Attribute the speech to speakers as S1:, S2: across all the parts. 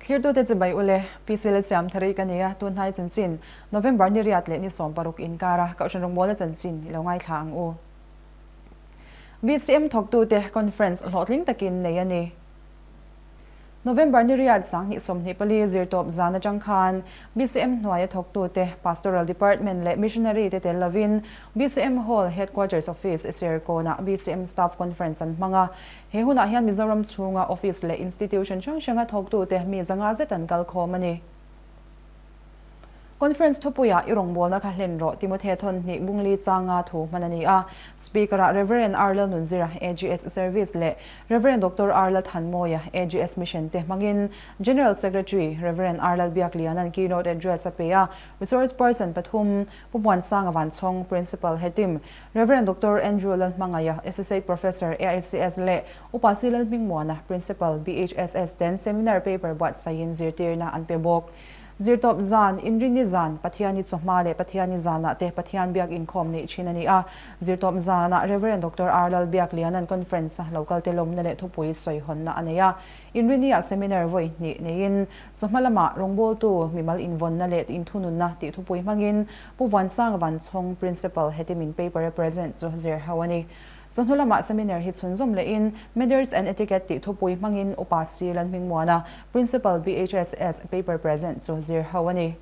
S1: Thlirtute chibai ule, PC Lalsiamthari ka ni a, tunhnai chanchin, November ni riat leh ni 16 inkara Kohhran rawngbawlna chanchin i lo ngaithla ang u. BCM thawktute conference hlawhtling takin nei a ni. November ni riat 2024 zirtawp zan atang khan BCM hnuaia thawktute, Pastoral Department leh Missionary te tel lovin BCM Hall Headquarters Office Serkawnah BCM Staff Conference an hmang a. He hunah hian Mizoram chhunga Office leh Institution hrang hranga thawktute mi zanga zet an kalkhawm a ni. Conference thupuiah i rawngbawlna kha hlen rawh, Timothy thawnhnih bungli changa thu hman a ni a. Speaker-ah Rev. R. Lalnunzira, AGS Service leh Rev. Doctor R. Lalthanmawia, AGS Mission te hmangin General Secretary Rev. R. Lalbiakliana'n keynote address a pe a. Resource person pathum, Pu Vuansanga Vanchhawng, Principal, Hetim, Rev. Doctor Andrew Lalhmangaia, Associate Professor, AICS leh Upa C. Lalhmingmuana, Principal, BHSS ten seminar paper buatsaihin zirtirna an pe bawk. Zirtawp zan, Inrinni zan, Pathiani chawhma leh Pathiani zanah te Pathian biak inkhawm neih thin a ni a. Zirtawp zanah Rev. Doctor R. Lalbiakliana'n conference a lo kalte lawmna leh thupui sawihawnna a nei a. Inrinni-ah seminar vawi hnih neiin chawhma lamah rawngbawltu mimal invawnna leh inthununna tih thupui hmangin Pu Vansanga Vanchhawng, Principal, hetimin paper a present chu zir ho a ni. Chawhnu lamah seminar hi chhunzawm lehin Manners and Etiquette tih thupui hmangin Upa C. Lalhmingmuana, Principal, BHSS, paper present chu zir ho a ni.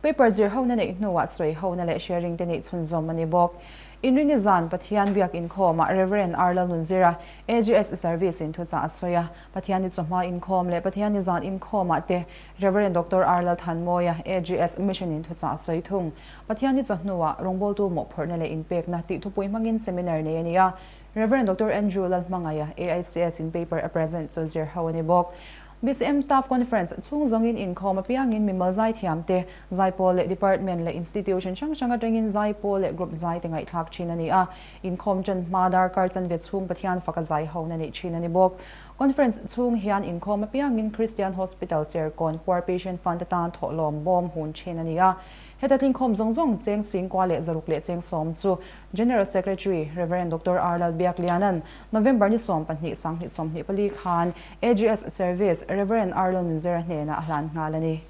S1: Paper zir hona neih hnuah sawi hona leh sharing te neih chhunzawm a ni bawk. Inrini zan Pathian biak inkhawmah Rev. R. Lalnunzira, AGS Service in thuchah a sawi a. Pathiani chawhma inkhawm leh Pathiani zan inkhawmah te Rev. Doctor R. Lalthanmawia, AGS Mission in thuchah a sawi thung. Pathiani chawhnuah rawngbawltu mawhphurhna leh inpekna tih thupui hmangin seminar nei a ni a. Rev. Doctor Andrew Lalhmangaia, AICS in paper a present chu zir ho a ni bawk. BCM Staff Conference chhung zawngin inkhawm apiangin mimal zaithiam te, zaipawl leh department leh institution hrang hrang atangin zaipawl leh group zai te ngaihthlak thin a ni a. Inkhawm ṭan hma darkar chanve chhung Pathian faka zai hona neih thin a ni bawk. Conference chhung hian inkhawm apiangin Christian Hospital Serkawn Poor Patient Fund atan thawhlawm bawm hun thin a ni a. Heta tlingkhawm zawng zawng cheng singkua leh zaruk leh cheng sawm chu General Secretary Rev. Doctor R. Lalbiakliana'n November ni 12 2024 khan AGS Service Rev. R. Lalnunzera hnenah a hlan nghal a ni.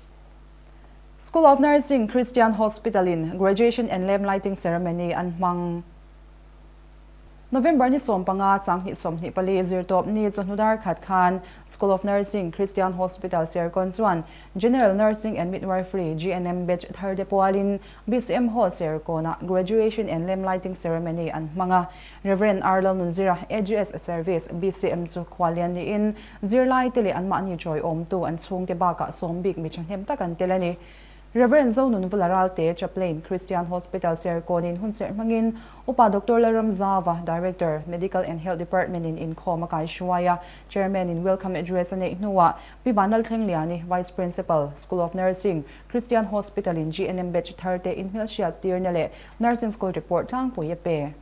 S1: School of Nursing Christian Hospital in Graduation and Lamp Lighting Ceremony an hmang. November ni 15, 2024 zirtawp ni chawhnu dar khat khan School of Nursing, Christian Hospital Serkawn chuan General Nursing and Midwifery, GNM, batch thar te pualin BCM Hall Serkawnah Graduation and Lamp Lighting Ceremony an hmang a. Rev. R. Lalnunzira, AGS Service, BCM chu khuallian niin zirlai te leh anmahni tawiawmtu an chhungte bakah sawm bik mi thahnem tak an tel a ni. Rev. Zonunvula Ralte, Chaplain, Christian Hospital Serkawnin hunserh hmangin Upa Doctor Lalramzava, Director, Medical and Health Department in inkhawm a kaihruai a, Chairman in welcome address a neih hnuah Pi Vanlalthlengliani, Vice Principal, School of Nursing, Christian Hospital in GNM batch thar te inhmelhriat tirna leh Nursing School report tlangpui a pe.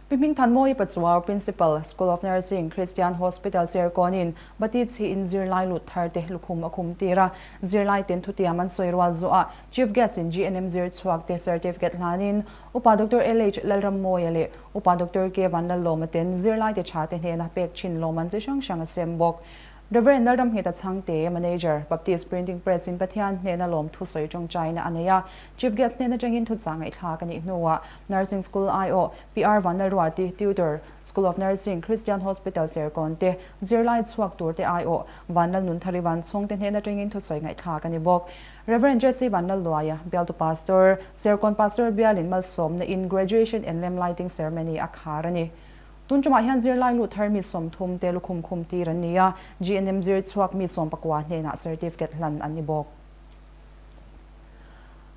S1: Pi Hmingthanmawii Pachuau, Principal, School of Nursing, Christian Hospital Serkawnin Bati chhiin zirlai lut thar te lukhum a khum tir a, zirlai ten thutiam an sawi rual zuah Chief Guest in GNM zir chhuak te certificate hlanin Upa Doctor LH Lalrammawia leh Upa Doctor K Vanlallawma ten zirlai te tha te hnena pek thin lawm an chi hrang hrang a sem bawk. Rev. Lalramnghet a chhangte, Manager, Baptist Printing Press in Pathian hnena lawmthu sawi tawngtaina a nei a. Chief Guest hnen atangin thuchah ngaihthlak a nih hnuah Nursing School aiawh, PR Vanlalruati, Tutor, School of Nursing, Christian Hospital Serkawn te, zirlai chhuak tur te aiawh, Vanlalnunthari Vanchhawngte hnen atangin thusawi ngaihthlak a ni bawk. Rev. Jesse Vanlalluaia, Bialtu Pastor, Serkawn Pastor bialin malsawmna in Graduation and Lamp Lighting Ceremony a khar a ni. Tun tumah hian zirlai lut thar mi 30 te lukhum khum tir an ni a, GNM zir chhuak mi 19 hnenah certificate hlan an ni bawk.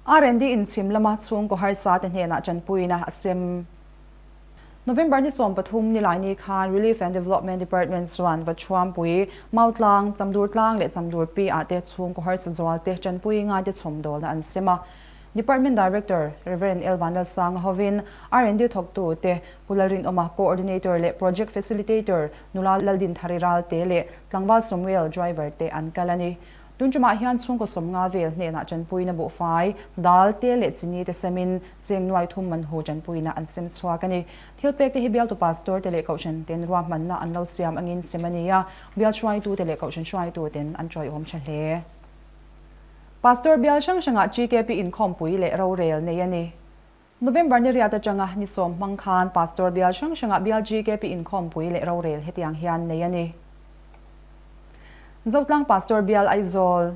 S1: R&D in chhim lama chhungkaw harsa te hnenah tanpuina a sem. November ni 13 nilaini khan Relief and Development Department chuan Vathuampui, Mautlang, Chamdurtlang leh Chamdurpi ah te chhungkaw harsa zual te tanpui ngai te chhawmdawlna an sem a. Department Director, Rev. L. Vanlalsanga hovin R&D thawktu te Pu Lalrinawma, Coordinator leh Project Facilitator, Nula Laldinthari Ralte leh Tlangval Samuel, Driver te an kal a ni. Tun tumah hian chhungkaw 50 vel hnenah tanpuina buhfai, dal, te leh chini te semin cheng nuai thum man hu tanpuina an sem chhuak a ni. Thil pek te hi bialtu pastor te leh kohhran ten ruahmanna an lo siam angin sem a ni a, bial hruaitu te leh kohhran hruaitu ten an tawiawm tha hle. Pastor bial hrang hrangah GKP inkhawmpui leh rorel nei a ni. November ni riat atanga ni sawm hmang khan Pastor bial hrang hrangah bial GKP inkhawmpui leh rorel hetiang hian nei a ni. Zotlang Pastor bial Aizawl.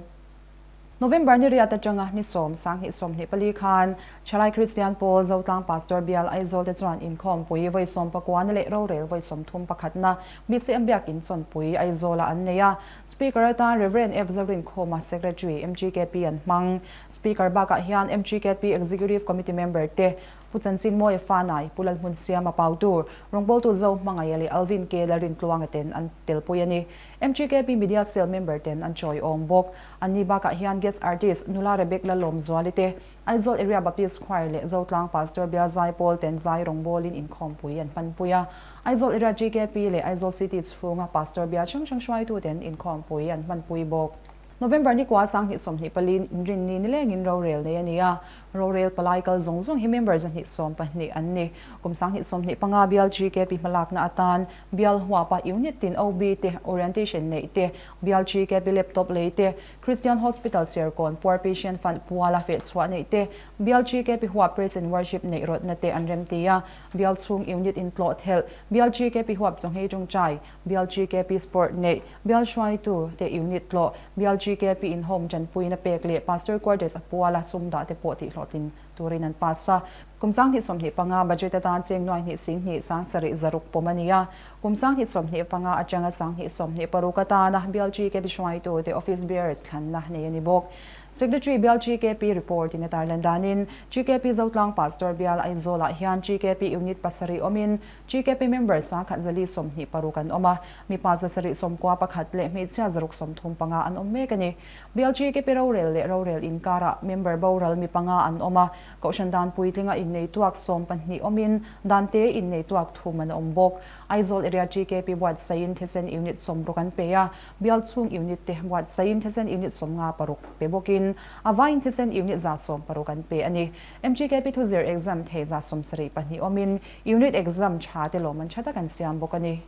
S1: November ni riat atanga ni sawm 2024 khan Thalai Kristian Pawl Zotlang Pastor bial Aizawl te chuan inkhawmpui vawi sawmpakuana leh rorel vawi 31 na BCM Biakin Chawnpui Aizawlah an nei a. Speaker atan Rev. F Zorinkhawma Secretary MGKP an hmang. Speaker bakah hian MGKP Executive Committee member te, Pu Chanchin Mawia Fanai, Pu Lalhmun Siama Pautu, Rawngbawltu Zo Hmangaia leh Alvin K Lalrintluanga ten an telpui a ni. MGKP Media Cell member ten an chawiawm bawk. Anni bakah hian guest artist Nula Rebek Lalawmzuali te, Aizawl Area Baptist Choir leh Zotlang Pastor Bial Zaipawl ten zai rawngbawlin inkhawmpui an hmanpui a. Aizawl Area GKP leh Aizawl City chhunga Pastor Bial hrang hrang hruaituten inkhawmpui an hmanpui bawk. November ni kua 2024 inrinni nilengin rorel nei a ni a, rorel palai kal zawng zawng hi member 112 an ni. Kum 2025 bial GKP hmalakna atan bial huapa unit tin OB te orientation neih te, bial GKP laptop lei te, Christian Hospital Serkawn Poor Patient Fund puala fehchhuah neih te, bial GKP huap praise and worship neih rawtna te an remti a, bial chhung unit intlawh thelh, bial GKP huap chawnghei tawngtai, Bial GKP Sport neih, Bial hruaitu te unit tlawh, Bial GKP in home tanpuina pek leh Pastor Quarters a puala sum dah te pawh tihhlawhtlin turin an pass a. Kum 2025 budget atan cheng nuai hnih sing hnih sang sarih zaruk pawm a ni a. Kum 2025 atanga 2026 atana Bial GKP hruaitu te Office Bearers thlanna nei a ni bawk. Secretary Bial GKP report in a tarlan danin GKP Zotlang Pastor Bial Aizawlah hian GKP Unit pasarih awmin GKP member 126 an awm a, mipa 791 leh hmeichhia 635 an awm mek a ni. Bial GKP rorel leh rorel inkarah member boral mi panga an awm a, kohhran dan puitlinga innei tuak 12 awmin dan te innei tuak thum an awm bawk. Aizawl Area GKP buatsaihin thisen unit 60 an pe a, bial chhung unit te buatsaihin thisen unit 56 pe bawkin a vaiin thisen unit 160 an pe a ni. MGKP thuzir exam thei 72 awmin Unit exam tha te lawm an tha tak an siam bawk a ni.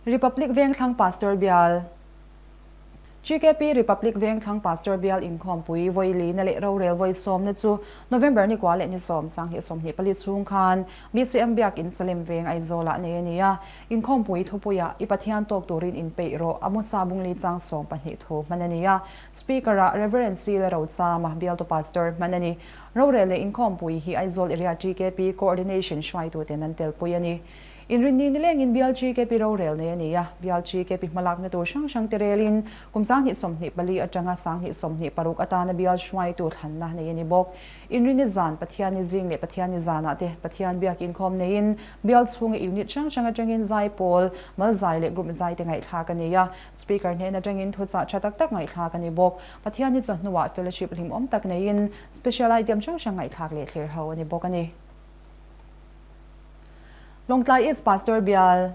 S1: Republic Vengthlang Pastor Bial GKP Republic Vengthlang Pastor Bial inkhawmpui vawi lina leh rorel vawi sawmna chu November ni kua leh ni sawm 2024 chhung khan BCM Biakin Salem Veng Aizawlah nei a ni a. Inkhawmpui thupuiah I Pathian tawk turin inpeih rawh a Musa Bungli chang 12 thu hman a ni a. Speaker-ah Reverend Sila Rochama bialtu Pastor hman a ni. Rorel leh inkhawmpui hi Aizawl Area GKP Coordination hruaituten an telpui a ni. Inrinni nilengin Bial GKP rorel nei a ni a, Bial GKP hmalakna tur hrang hrang te relin kum 2024 atanga 2026 atana Bial hruaitu thlanna nei a ni bawk. Inrinni zan, Pathianni zing leh Pathianni zanah te Pathian biak inkhawm neiin Bial chhunga unit hrang hrang atangin zai pawl, mal zai leh group zai te ngaihthlak a ni a, Speaker hnen atangin thuchah tha tak tak ngaihthlak a ni bawk. Pathianni chawhnuah fellowship hlimawm tak neiin Special item hrang hrang ngaihthlak leh thlir ho a ni bawk a ni. Lawngtlai East Pastor Bial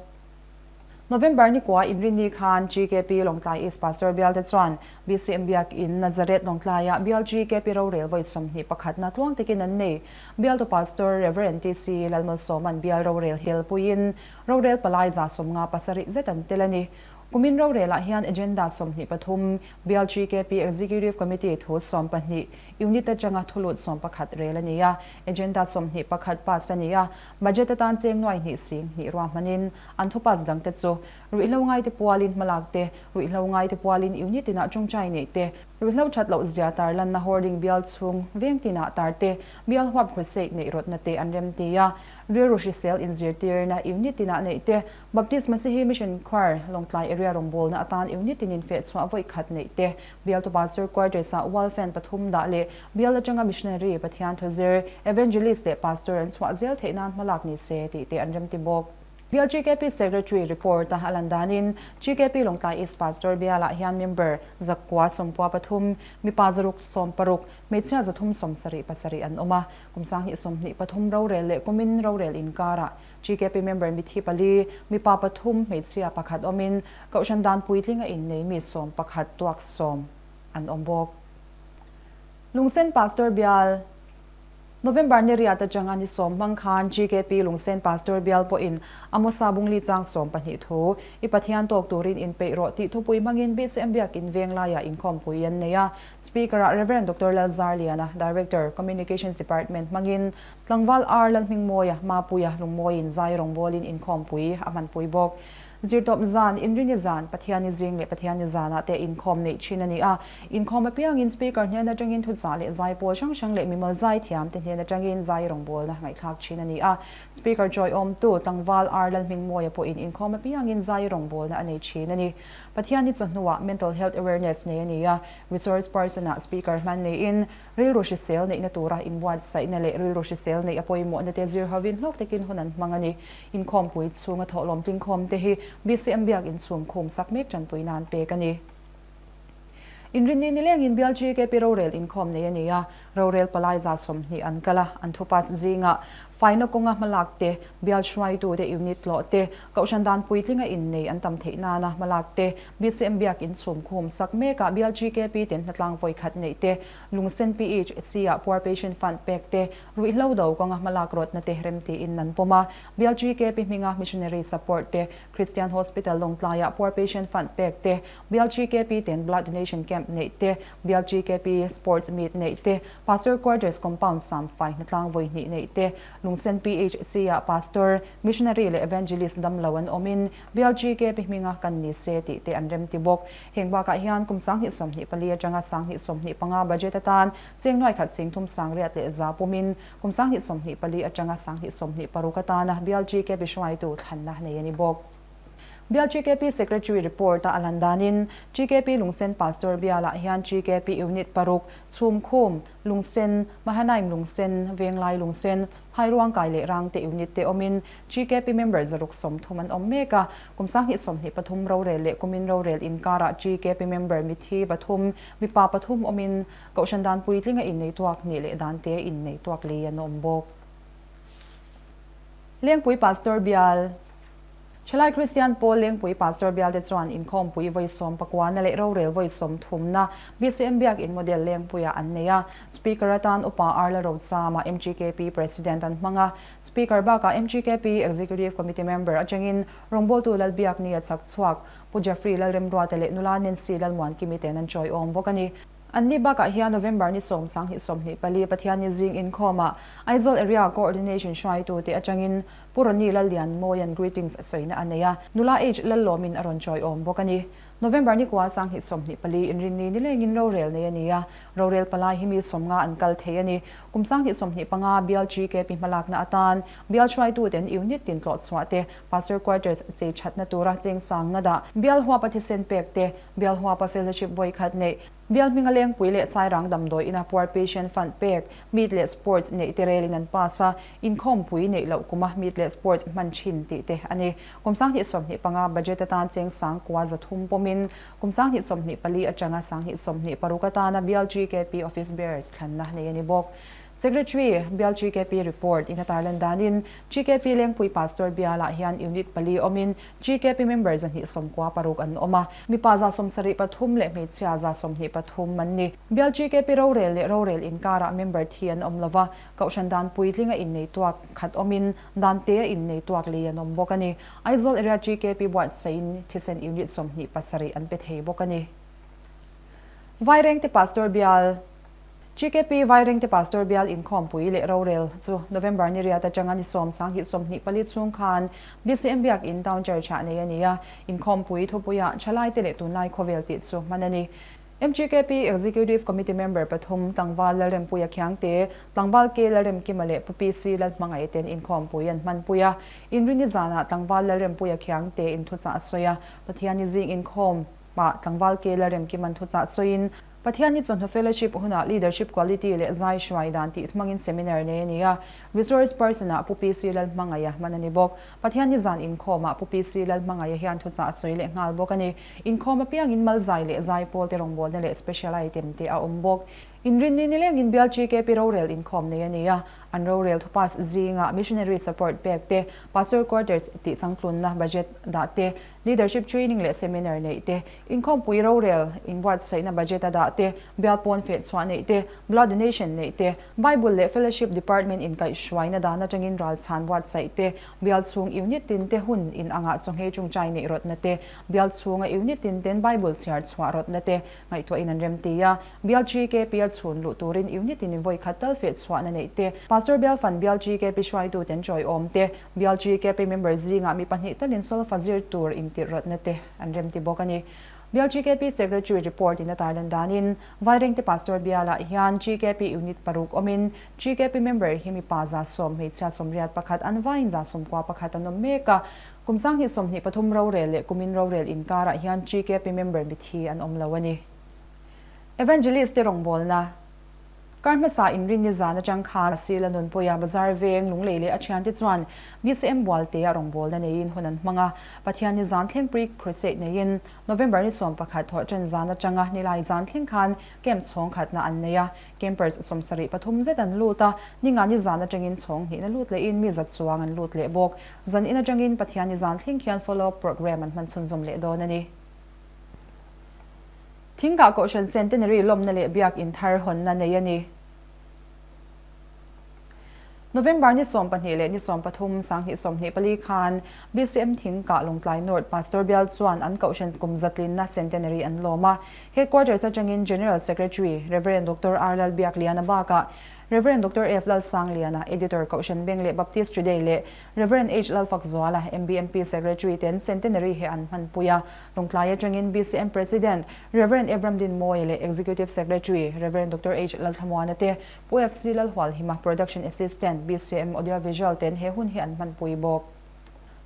S1: November ni kua inrinni khan GKP Lawngtlai East Pastor Bial te chuan BCM Biakin Nazareth Lawngtlaiah Bial GKP rorel vawi 21 na tluang takin an nei. Bialtu Pastor Rev. TC Lalmalsawman Bial rorel helpuiin rorel palai 57 zet an tel a ni. Kumin rorelah hian agenda 23, Bial GKP Executive Committee thu 12, Unit atanga thulut 11 rel a ni a, agenda 21 pass a ni a, budget atan cheng nuai hnih sing hnih ruahmanin an thu pass dangte chu ruihhlo ngaite pualin hmalak te, ruihhlo ngaite pualin unit inah tawngtai neih te, ruihhlo that loh zia tarlanna hoarding bial chhung veng tinah tar te, bial huap crusade neih rawtna te an remti a, rilru hrisel inzirtirna unit tinah neih te, Baptist Masihi Mission Choir, Lawngtlai Area rawngbawlna atan unit tinin feh chhuah vawi khat neih te, Bialtu Pastor Quarters-ah wall fan pathum dah leh bial atanga missionary, Pathian thuzir, evangelist leh pastor an chhuah zel theih nan hmalak ni se tih te an remti bawk. Bial GKP Secretary report a a lan danin GKP Lawngtlai East Pastor bialah hian member 993, mipa 660, hmeichhia 377 an awm a. Kum 2023 rorel leh kumin rorel inkarah GKP member mithi pali, mipa pathum, hmeichhia pakhat awmin Kohhran dan puitling a innei mi 11 tuak sawm an awm bawk. Lungsen Pastor bial. November ni riat atanga ni sawm hmang khan GKP Lungsen Pastor bial pawhin Amosa Bungli chang 12 thu i Pathian tawk turin inpeih rawh tih thupui hmangin BCM Biakin Venglaiah inkhawmpui an nei a. Speaker-ah Rev. Doctor Lalzarliana, Director, Communications Department hmangin Tlangval R. Lalhmingmawia, Mapuia, Lungmawiin zai rawngbawlin inkhawmpui a hmanpui bawk. Zirtawp zan, Inrini zan, Pathiani zing leh Pathiani zanah te inkhawm neih thin a ni a. Inkhawm apiangin Speaker hnen atangin thuchah leh zai pawl hrang hrang leh mimal zai thiam te hnen atangin zai rawngbawlna ngaihthlak thin a ni a. Speaker chawiawmtu Tlangval R. Lalhmingmawia pawhin inkhawm apiangin zai rawngbawlna a nei thin a ni. Pathiani chawhnuah Mental Health Awareness nei a ni a. Resource person-ah Speaker hman neiin Rilru hrisel neihna tura inbuatsaihna leh rilru hrisel neih a pawimawhna te zir hovin hlawk takin hun an hmang a ni. Inkhawmpui chhunga thawhlawm tlingkhawm te hi BCM biak inchhum khum sak mek tanpui nan pek a ni. Inrinni nilengin bial GKP rorel inkhawm nei a ni a, rorel palai 120 an kal a, an thupat zingah faina kawnga hmalak te, bial hruaitute unit tlawh te, kohhran dan puitlinga innei an tam theih nana hmalak te, BCM biak inchhum khum sak mekah bial GKP ten hnatlang vawi khat neih te, Lungsen PHC ah Poor Patient Fund pek te, ruihhlo do kawnga hmalak rawtna te rem tiin an pawm a. Bial GKP hminga Missionary Support te, Christian Hospital Lawngtlaiah Poor Patient Fund pek te, Bial GKP ten Blood Donation Camp neih te, Bial GKP Sports Meet neih te, Pastor Quarters Compound samfai hnatlang vawi hnih neih te, Lungsen PHC ah Pastor, Missionary leh Evangelist damlo an awmin Bial GKP hminga kan ni se tih te an remti bawk. Heng bakah hian kum 2024 atanga 2025 budget atan cheng nuai khat sing thum sang riat leh za pumin kum 2024 atanga 2026 atana Bial GKP hruaitu thlanna nei a ni bawk. Bial GKP Secretary report a alan danin GKP Lungsen Pastor bialah hian GKP Unit paruk, Chhumkhum, Lungsen, Mahanaim Lungsen, Venglai Lungsen, Phairuangkai leh Rangte Unit te awmin GKP member 630 an awm mek a, kum 2023 rorel leh kumin rorel inkarah GKP member mithi pathum, mipa pathum awmin Kohhran dan puitlinga innei tuak hnih leh dante innei tuak li an awm bawk. Lengpui Pastor Bial. Thalai Kristian Pawl Lengpui Pastor Bialte chuan inkhawmpui vawi sawmpakuana leh rorel vawi sawmthumna BCM Biakin Model Lengpuiah an nei a. Speaker atan Upa Arla Rochama MGKP President an hmang a. Speaker bakah MGKP Executive Committee Member atangin rawngbawltu Lalbiakni a chak chhuak Pu Jeffrey Lalremruata leh nula Nancy Lalmuankimi ten an chawiawm bawk a ni. Anni bakah hian November ni sawm 2024 Pathianni zing inkhawmah Aizawl Area Coordination hruaitute atangin Pu Ronnie Lallianmawia'n greetings a sawina a nei a, nula H Lallawmin a rawn chawiawm bawk a ni. November ni kua 2024 inrinni nilengin rorel nei a ni a, rorel palai hi mi 50 an kal thei a ni. Kum 2025 bial GKP hmalakna atan bial hruaituten unit tin tlawh chhuah te, Pastor Quarters chei thatna tura cheng sang nga dah, bial huapa thisen pek te, bial huapa fellowship vawi khat neih, Bial hminga lengpui leh Sairang damdawi ina Poor Patient Fund pek, Meet leh Sports neih te relin an pass a, inkhawmpui neih loh kuma Meet leh Sports hman thin tih te a ni. Kum 2025 budget atan cheng 9,300 pawmin kum 2024 atanga 2026 atana Bial GKP Office Bearers thlanna nei a ni bawk. Secretary, Bial GKP report in a tarlan danin GKP Lengpui Pastor Bialah hian Unit pali awmin GKP member 296 an awm a, mipa 73 leh hmeichhia 23 an ni. Bial GKP rorel leh rorel inkarah member thi an awm lova, Kohhran dan puitlinga innei tuak khat awmin dan te a innei tuak lei an awm bawk a ni. Aizawl Area GKP buatsaihin thisen unit 27 an pe thei bawk a ni. Vairengte Pastor Bial. GKP Vairengte Pastor Bial inkhawmpui leh rorel chu November ni riat atanga ni sawm 2024 chhung khan BCM Biakin Town Church-ah nei a ni a, inkhawmpui thupuiah thalaite leh tunlai khawvel tih chu hman a ni. MGKP Executive Committee member pathum Tlangval Lalrempuia Khiangte, Tlangval K Lalremkima leh Pu PC Lalhmangaih ten inkhawmpui an hmanpui a. Inrini zanah Tlangval Lalrempuia Khiangte in thuchah a sawi a, Pathiani zing inkhawm ah Tlangval K Lalremkima'n thuchah sawiin. Pathianni chawhnu fellowship hunah Leadership Quality leh Zai Hruai Dan tih hmangin seminar nei a ni a, Resource Person-ah Pu PC Lalhmangaia hman a ni bawk. Pathianni zan inkhawmah Pu PC Lalhmangaia hian thuchah a sawi leh nghal bawk a ni. Inkhawm apiangin mal zai leh zai pawl te rawngbawlna leh special item te a awm bawk. Inrinni nilengin Bial GKP rorel inkhawm nei a ni a, an rorel thupass zingah Missionary Support pek te, Pastor Quarters tih changtlunna budget dah te, Leadership training leh seminar neih te, inkhawmpui rorel inbuatsaihna budget a dah te, bial pawn feh chhuah neih te, blood donation neih te, Bible leh Fellowship Department inkaihhruaina dan atangin ralchhan buatsaih te, bial chhung unit tin te hun in angah chawnghei tawngtai neih rawtna te, bial chhunga unit tin ten Bible chhiar chhuah rawtna te ngaihtuahin an remti a. Bial GKP a chhun luh turin unit in vawi khat tal feh chhuahna neih te, Pastor Bial Fan Bial GKP hruaituten tawiawm te, Bial GKP member zingah mi pahnih talin solfa zir tur intirh rawtna te an remti bawk a ni. Bial GKP Secretary report in a tarlan danin, Vairengte Pastor Bialah hian GKP unit paruk awmin, GKP member hi mipa 110 hmeichhia 81 an vaiin 91 an awm mek a. Kum 2023 rorel leh kumin rorel inkarah hian GKP member mithi an awm lo a ni. Evangelist te rawngbawlna. Kar hmasa inrinni zan atang khan Sila Nunpuia Bazar veng Lunglei leh a thiante chuan BCM Bualtea rawngbawlna neiin hun an hmang a. Pathianni zan thleng Pre Crusade neiin November ni 11 thawh ṭan zan atanga nilai zan thleng khan camp chhawng khatna an nei a. Campers 73 zet an lut a, ninga ni zan atangin chhawng hnihna lut lehin mi zat chuang an lut leh bawk. Zan in atangin Pathianni zan thleng khian follow up programme an hman chhunzawm leh dawn a ni. Thingkah Kohhran Centenary lawmna leh biak in thar hawnna nei a ni. November ni 12 leh ni 13, 2024 khan BCM Thingkah Lawngtlai North Pastor Bial chuan an Kohhran kum zatlinna Centenary an lawm a. Headquarters atangin General Secretary Rev. Doctor R. Lalbiakliana bakah Rev. Doctor F. Lalsangliana, Editor Kohhran Beng leh Baptist Today leh Rev. H. Lalfakzuala, MBMP Secretary ten Centenary hi an hmanpui a. Lawngtlai atangin BCM President, Rev. Ebram Dinmawia leh Executive Secretary, Rev. Doctor H. Lalthlamuana te, Pu FC Lalhualhima, Production Assistant, BCM Audio Visual ten he hun hi an hmanpui bawk.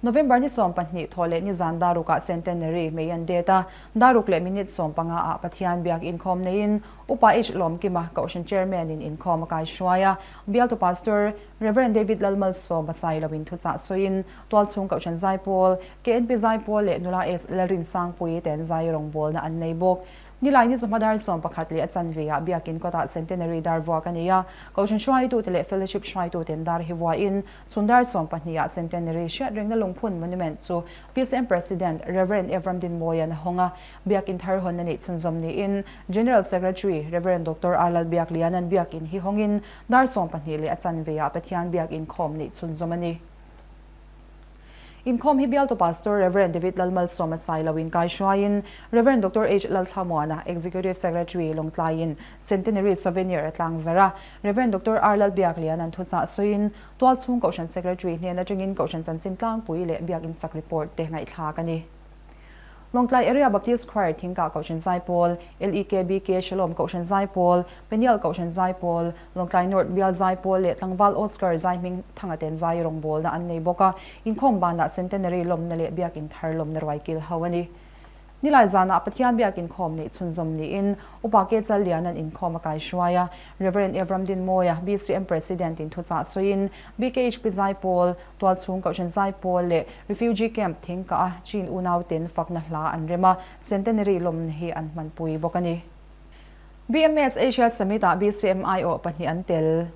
S1: November ni 12 thawh leh ni zan darukah Centenary mei an det a, daruk leh minute 15 ah Pathian biak inkhawm neiin Upa H. Lawmkima, Kohhran Chairman in inkhawm a kaihruai a, Bialtu Pastor, Rev. David Lalmalsawma Sailoin thuchah sawiin Tualchhung Kohhran Zaipawl, KNP Zaipawl leh Nula S. Lalrinsangpuii ten zai rawngbawlna an nei bawk. Nilaini chu hma dar 11 leh a chanve ah Biakin kawtah Centenary dar vuak a nei a, Kohhran hruaitute leh Fellowship hruaituten dar hi vuahin chhun dar 12 ah Centenary hriatrengna lungphun monument chu PCM President Rev. Evram Dinmawia'n a hawng a, Biakin thar hawn a neih chhunzawm niin General Secretary Rev. Doctor R. Lalbiakliana'n Biakin hi hawngin dar 12 leh a chanve ah Pathian biak inkhawm neih chhunzawm a ni. Inkhawm hi bialtu Pastor Rev. David Lalmalsawma Sailo in kaihruaiin Rev. Doctor H. Lalthlamuana, Executive Secretary, Lawngtlaiin Centenary Souvenir a tlangzarh a. Rev. Doctor R. Lalbiakliana'n thuchah sawiin Tualchhung Kohhran Secretary hnen atangin Kohhran Chanchin Tlangpui leh Biak Insak Report te ngaihthlak a ni. Lawngtlai Area Baptist Choir Thingkah Kohhran Zaipawl, LEKBK Shalom Kohhran Zaipawl, Peniel Kohhran Zaipawl, Lawngtlai North Bial Zaipawl leh Tlangval Oscar Zai hming thanga ten zai rawngbawlna an nei bawk a, inkhawm banah Centenary lawmna leh Biakin thar lawmna ruai kil ho a ni. Nilai zanah Pathian biak inkhawm neih chhunzawm niin Upa Ke Challiana'n inkhawm a kaihruai a, Rev. Evram Dinmawia, BCM President in thuchah sawiin BKHP Zaipawl, Tualchhung Kohhran Zaipawl leh Refugee Camp thingkah a Chin unauten fakna hla an rem a, Centenary lawmna hi an hmanpui bawk a ni. BMS Asia Summit-ah BCM aiawh pahnih an tel.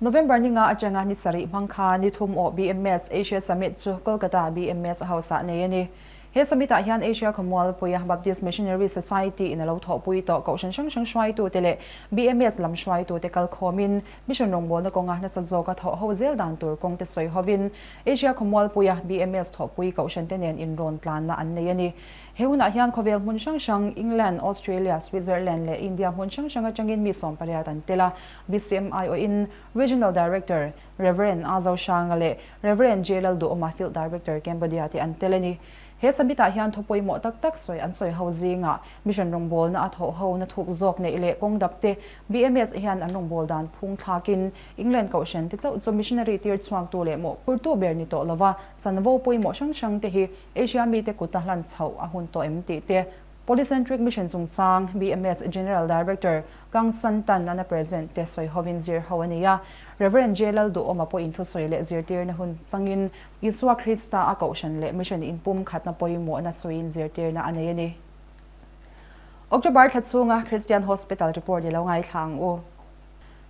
S1: November ni nga atanga ni sarih hmang khan ni thum awh BMS Asia Summit chu Kolkata BMS House-ah nei a ni. He summit-ah hian Asia khawmualpuia Baptist Missionary Society in a lo thawhpui tawh kohhran hrang hrang hruaitute leh BMS lam hruaitute kalkhawmin mission rawngbawlna kawnga nasa zawka thawh ho zel dan tur kawngte sawi hovin Asia khawmualpuia BMS thawhpui kohhrante nen inrawn tlanna an nei a ni. He hunah hian khawvel hmun hrang hrang England, Australia, Switzerland leh India hmun hrang hrang atangin mi 18 an tel a, BCMI awhin Regional Director, Rev. A Zohranga leh Rev. J. Lalduhawma Field Director Cambodia te an tel a ni. He summit-ah hian thu pawimawh tak tak sawi an sawi ho zingah mission rawngbawlna a thawh ho na thuk zawk neih leh kawng dap te BMS hian an rawngbâwl dan phung thlakin England kohhran te chauh chu missionary tir chhuaktu leh mawhphurtu ber ni tawh lova chanvo pawimawh hrang hrang te hi Asia mite kuta hlan chhoh a hun tawh em tih te. Polycentric Mission chungchang BMS General Director Kang San Tan an a present te sawi hovin zir ho a ni a. Rev. J. Lalduhawma pawhin thusawi leh zirtirna hun changin Isua Krista a kohhran leh mission inpum khatna pawimawhna sawiin zirtirna a nei a ni. October thla chhunga Christian Hospital report i lo ngaithla ang u.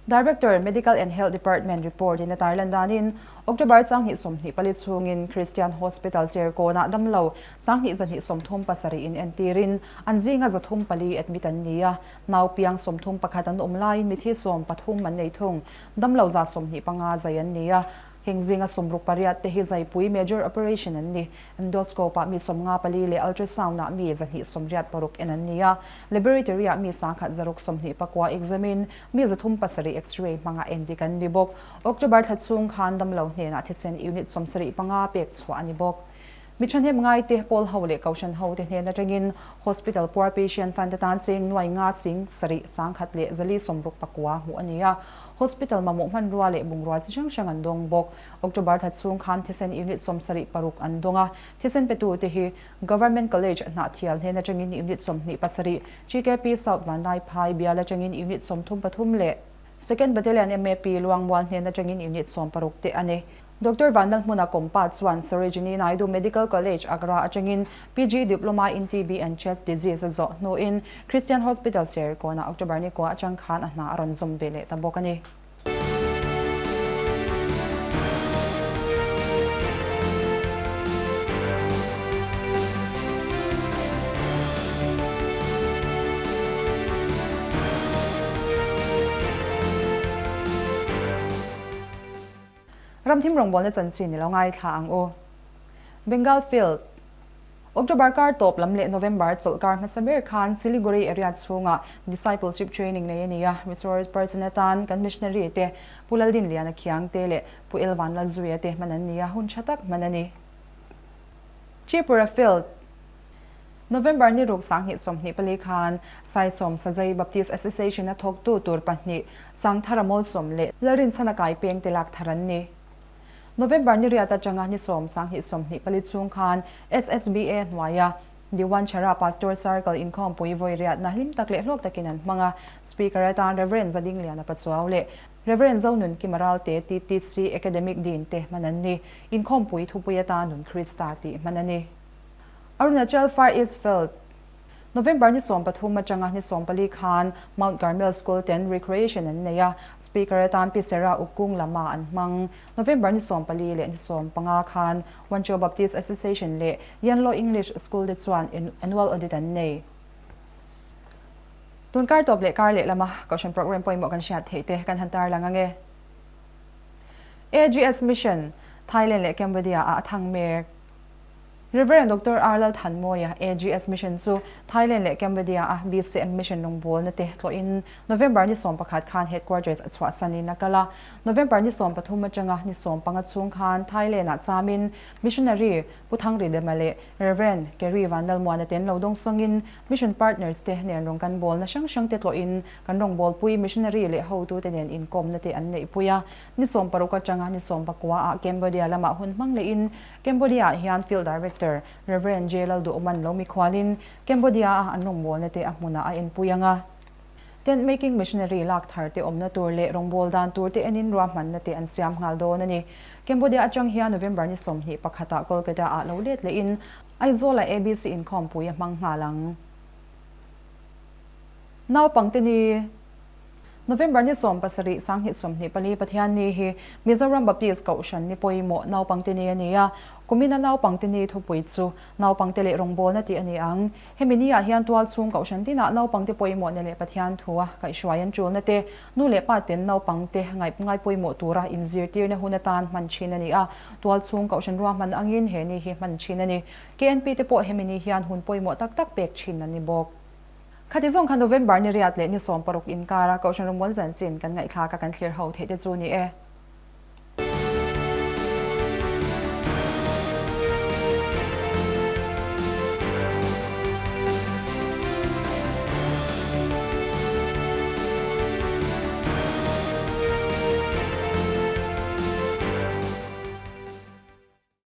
S1: Director, Medical and Health Department report in a tarlan danin October changhnih 24 chhungin Christian Hospital Serkawnah damlo 2237 in entirin an zinga 304 admit an ni a, nau piang 31 an awm laiin mithi 13 an nei thung. Damlo 25 zai an ni a, Heng zinga 68 te hi zaipui major operation an ni. Endoscope ah mi 54 leh ultrasound ah mi 286 en an ni a. Laboratory ah mi 1629 examine, mi 307 x-ray hmanga en dik an ni bawk. October thla chhung khan damlo hnenah thisen unit 75 pek chhuah a ni bawk. Mi thahnem ngaite, pawl ho leh kohhran ho te hnen atangin Hospital Poor Patient Fund atan cheng nuai nga ching sarih sangkhat leh zali sawmruk pakua hmuh a ni a. Hospital mamawh hmanrua leh bungrua chi hrang hrang an dawng bawk. October thla chhung khan thisen unit 76 an dawng a. Thisen petute hi Government College Hnahthial hnen atangin unit 27, GKP South Vanlaiphai bial atangin unit 33 leh Second Battalion MAP Luangmual hnen atangin unit 16 te a ni. Doctor Vanlalhmuna Kompa chuan Sarojini Naidu Medical College, Agra atangin PG Diploma in TB and Chest Disease a zawh hnuin Christian Hospital Serkawnah October ni kua atang khan a hna a rawn zawm ve leh ta bawk a ni. Ramthim rawngbawlna chanchin i lo ngaithla ang u. Bengal Field, October kar tawp lam leh November chawlh kar hmasa ber khan Siliguri area chhungah Discipleship Training nei a ni a, Resource Person atan kan Missionary te Pu Laldinliana Khiangte leh Pu Elvan Lalzuia te hman an ni a, hun tha tak hman a ni. Tripura Field, November ni ruk 2024 khan Saisawm Sazai Baptist Association a thawktu tur pahnih Sangthara Mawlsawm leh Lalrinchhana Kaipeng te lak thar an ni. November ni riat atanga ni sawm 2024 chhung khan SSBA hnuaia Diwan Chara Pastor Circle inkhawmpui vawi riatna hlim tak leh hlawk takin an hmang a, Speaker atan Rev. Zadingliana Pachuau leh Rev. Zonun Kimaral te TTC Academic Dean te hman an ni. Inkhawmpui thupui atan Nun Krista tih hman a ni. Arunachal Far East Field, November ni 13 atanga ni 14 khan Mount Carmel School ten recreation an nei a, Speaker atan Pi Sarah Ukung lama an hmang. November ni 14 leh ni 15 khan Wancho Baptist Association leh Yanlo English School te chuan Annual Audit an nei. Tun kar tawp leh kar leh lama Kohhran Programme pawimawh kan hriat theih te kan han tarlang ange. AGS Mission, Thailand leh Cambodia ah a thang mek. Rev. Doctor R. Lalthanmawia, AGS Mission chu Thailand leh Cambodia a BCM Mission rawngbawlna te tlawhin November ni 11 khan Headquarters a chhuahsanin a kal a. November ni 13 atanga ni 15 chhung khan Thailand ah chamin Missionary Pu Thangridema leh Rev. Kerry Vanlalmuana ten lo dawngsawngin Mission Partners te nen rawng kan bawlna hrang hrang te tlawhin kan rawngbawlpui Missionary leh hotute nen inkawmna te an neihpui a. Ni 16 atanga ni 19 ah Cambodia lamah hun hmang lehin Cambodia ah hian Field Director Rev. J. Lalduhawman lo mikhualin Cambodia a an rawngbawlna te a hmunah a enpui ang a. Tent making machinery lak thar te awmna tur leh rawngbâwl dan tur te enin ruahmanna te an siam nghal dawn a ni. Cambodia atang hian November ni 21 ah Kolkata ah lo let lehin Aizawl ah ABC inkhawmpui a hmang nghal ang. Naupangte ni. November ni 17, 2024 Pathianni hi Mizoram Baptist Kohhran ni pawimawh naupangte ni a ni a. Kumina naupangte ni thupui chu Naupangte leh rawngbawlna tih a ni ang. Hemi ni ah hian tual chhung Kohhran tinah naupangte pawimawhna leh Pathian thua kaihhruai an tulna te, nu leh pa ten naupangte ngaih ngai pawimawh tura inzirtirna hun atan hman thin a ni a. Tual chhung Kohhran ruahman angin he ni hi hman thin a ni. KNP te pawh hemi ni hian hun pawimawh tak tak pek thin a ni bawk. Khati zawng kha November ni riat leh ni 16 inkara Kohhran Rawngbawlzan chin kan ngaihthlak a kan thlir ho theih te chu ni e.